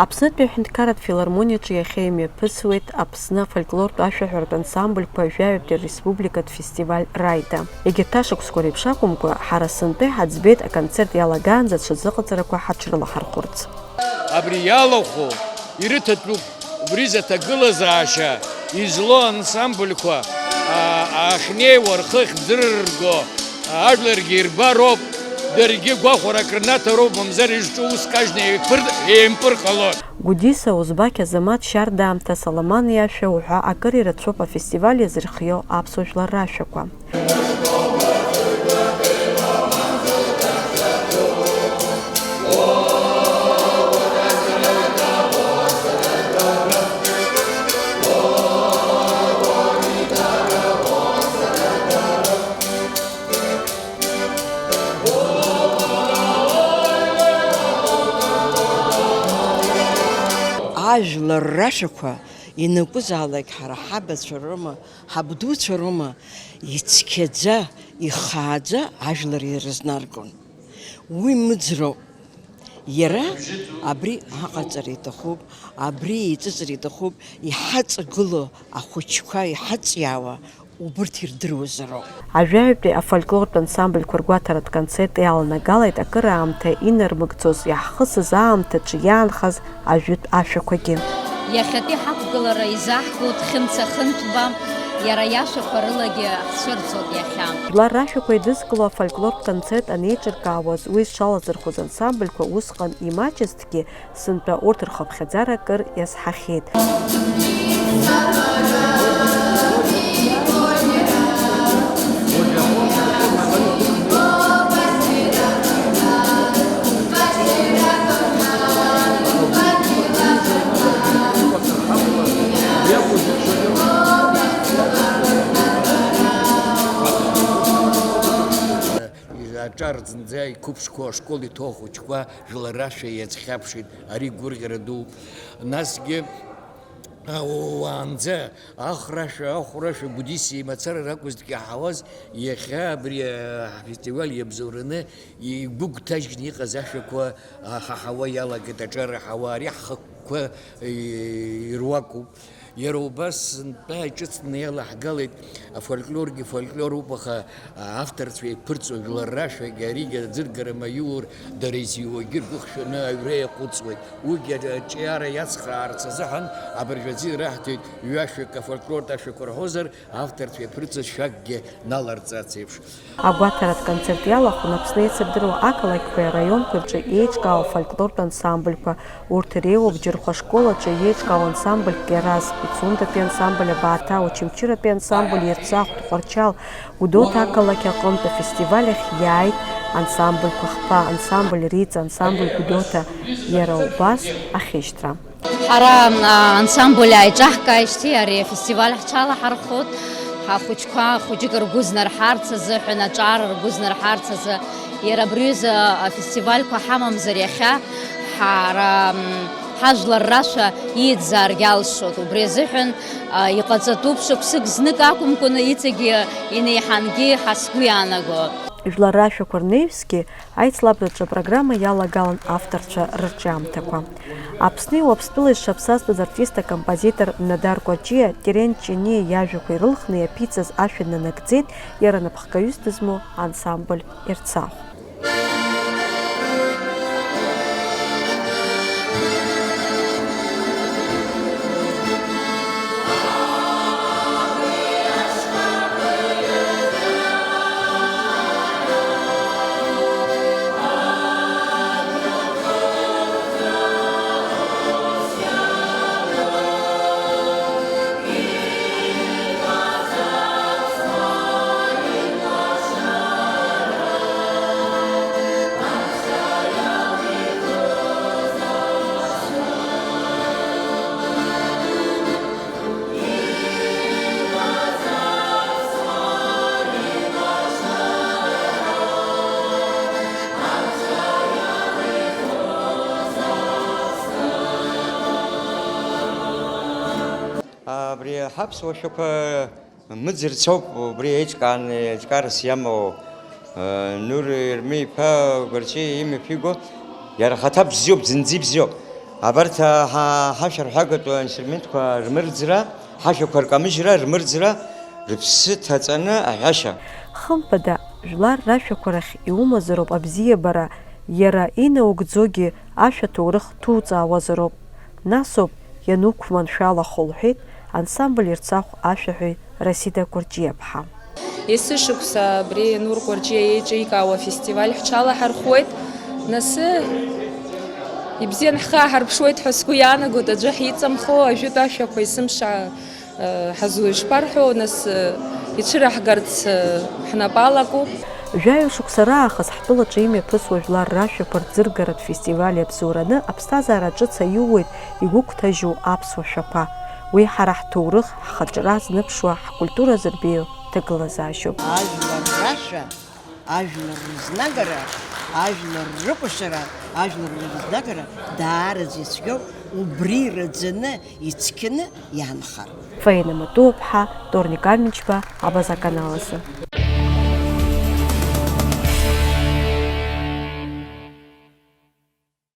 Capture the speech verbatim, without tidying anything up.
Аԥснытәи аҳәынҭқарратә филармониаҿы иахьа имҩаԥысуеит Аԥсны афольклортә ашәаҳәаратә ансамбльқәа жәаҩатәи республикатә фестиваль Раида. Егьырҭ ашықәсқәа реиԥш акәымкәа, ҳара сынтәа иҳаӡбеит аконцерт иалагаанӡа аҽазыҟаҵарақәа ҳаҽрылаҳархәырц. Абри иалахәу ирыҭатәуп убри зы аҭагылазаашьа излоу ансамбльқәа, аа, ахьнеиуа рхы ахьӡырырго, ажәларгьы ирбароуп, даргьы гәахәарак рнаҭароуп, мамзар изҿу уск ажьны еиԥыр-, еимпыр ҟалоит. Гәдиса, Узбақь Азамаҭ, Шьарда аамҭа, Саламан иашәа уҳәа акыр ирацәоуп афестиваль иазырхиоу аԥсуа жәлар рашәақәа. Ажәлар рашәақәа ианакәызаалак ҳара ҳабацәа роума, ҳабдуцәа роума, ицқьаӡа, ихааӡа ажәлар ирызнаргон. Уи мыӡроуп. Иара абри аҟаҵара иҭахуп, абри еиҵыҵра иҭахуп, иҳаҵагылоу ахәыҷқәа иҳаҵиаауа убырҭ ирдыруазароуп. Ажәаҩатәи афольклортә ансамбльқәа ргәаҭаратә концерт иаланагалеит акыраамҭа инармыгӡоз, иаҳхысыз аамҭаҿы иаанхаз ажәытә ашәақәагьы. Иахьатәи ҳақәгылара изаҳгоит Хьымца Хынҭәба, иара иашәақәа рылагьы ҳцәырҵуеит иахьа. Жәлар рашәақәа еидызкыло афольклортә концерт анеиҿыркаауаз, уи зҽалазырхәыз ансамбльқәа усҟан имаҷызҭгьы, сынтәа урҭ рхыԥхьаӡара акыр иазҳахьеит. Аҿар зынӡа иқәыԥшқәоу ашкол иҭоу ахәыҷқәа жәлар рашәа иазхьаԥшит, ари гәырӷьара дууп. Насгьы, а, уаанӡа ахәрашәа, ахәрашәа Гәдиса имацара ракәызҭгьы иаҳауаз, иахьа абри, а, ҳфестиваль иабзоураны игәыгәҭажьны иҟаз ашәақәа, а, ҳаҳауа иалагеит, аҿар аҳауа, ари ҳхықәкқәа, и-, ируакуп. Иара убас сынтәа иҿыцны иалаҳгалеит, афольклоргьы фольклоруп, аха авторцәа еиԥырҵуа жәлар рашәагьы аригьы аӡыргара маиуур, дара изиуагьы ргәы хшәаны аҩра иаҟәыҵуеит. Уигьы аҿиара иацхраарц азыҳәан абыржәы аӡы ираҳҭеит, ҩашәак афольклортә ашәақәа рҳәозар, авторцәа еиԥырҵыз шәакгьы наларҵарц еиԥш. Агәаҭаратә концерт иалахәын Аԥсны еицырдыруа ақалақьқәеи араионқәеи рҿы еиҿкаау афольклортә ансамбльқәа. Урҭ иреиуоуп Џьырхәа ашкол аҿы еиҿкаау ансамбльк Иараз, Пицундатәи ансамбль Абааҭа, Очамчыратәи ансамбль Ерцахә, Тҟәарчал, Гәдоуҭа ақалақь аҟынтә афестиваль ахь иааит ансамбльқәа хԥа, ансамбль Риҵа, ансамбль Гәдоуҭа, иара убас ахьышьҭра. Ҳара, а, ансамбль ааиҿаҳкааижьҭеи ари афестиваль ҳҽалаҳархәот, ҳахәыҷқәа хәыҷык ргәы знарҳарц азыҳәан, аҿар ргәы знарҳарц азы, иара абри аҩыза афестивальқәа ҳамамзар иахьа ҳара, м, ҳажәлар рашәа иӡзааргьы алшоит. Убри азыҳәан, а, иҟаҵатәуп шықәсык знык акәымкәаны иҵегьы инеиҳангьы ҳа сгәы иаанаго. Жәлар рашәақәа рнаҩсгьы аицлабраҿы апрограмма иалагалан авторцәа рырҿиамҭақәа. Аԥсни Уаԥстәылеи зҽаԥсазтәыз артист-акомпозитор Нодар Кәаҷиа, Терент Ҷениа иажәақәа ирылхны иаԥиҵаз ашәа нанагӡеит иара напхгаҩыс дызмоу ансамбль Ерцахә. Абри ҳаԥсуа шәақәа мыӡырцоуп, убри еиҿкааны, еиҿкаарас иамоу, э, Нур Ерми-иԥа Гәарчиа имҩаԥиго, иара ахаҭа бзиоуп, зынӡа ибзиоуп. Абарҭ ҳа-, ҳашәарҳәагатәу аинструментқәа рмырӡра, ҳашәақәа ркамыжьра, рмырӡра, рыԥсы ҭаҵаны аҳәашьа. Хымԥада, жәлар рашәақәа рахь иумазароуп абзиабара, иара инаугӡогьы ашәа ҭоурых ҭуҵаауазароуп. Насоуп иануқәманшәалахо, лҳәеит ансамбль Ерцахә ашәаҳәаҩ Расида Кәарҷиаԥҳа. Есышықәса абри Нур Кәарҷиа еиҿикаауа афестиваль ҳҽалаҳархәуеит. Нас, ибзиан ҳхы аҳарԥшуеит ҳәа сгәы иаанагоит, аӡәы ҳиҵамхо, ажәытә ашәақәа есымша, э, ҳазу ишԥарҳәо, нас, э, ицәыраҳгарц, э, ҳнапы алакуп. Жәаҩа шықәса раахыс ҳтәылаҿы имҩаԥысуа жәлар рашәақәа рӡыргаратә фестиваль иабзоураны аԥсҭазаара ҿыц аиууеит игәыгәҭажьу аԥсуа шәақәа. Уи ҳара ҳҭоурых, ҳхаҿра зныԥшуа, ҳкультура зырбеиоу ҭагылазаашьоуп. Ажәлар рашәа, ажәлар рызнагара, ажәлар рыкәашара, ажәлар рызнагара даараӡа ицәгьоуп, убри раӡаны, ицқьаны иаанхар. Фаина Матуаԥҳа, Торник Амичба, Абаза канал азы.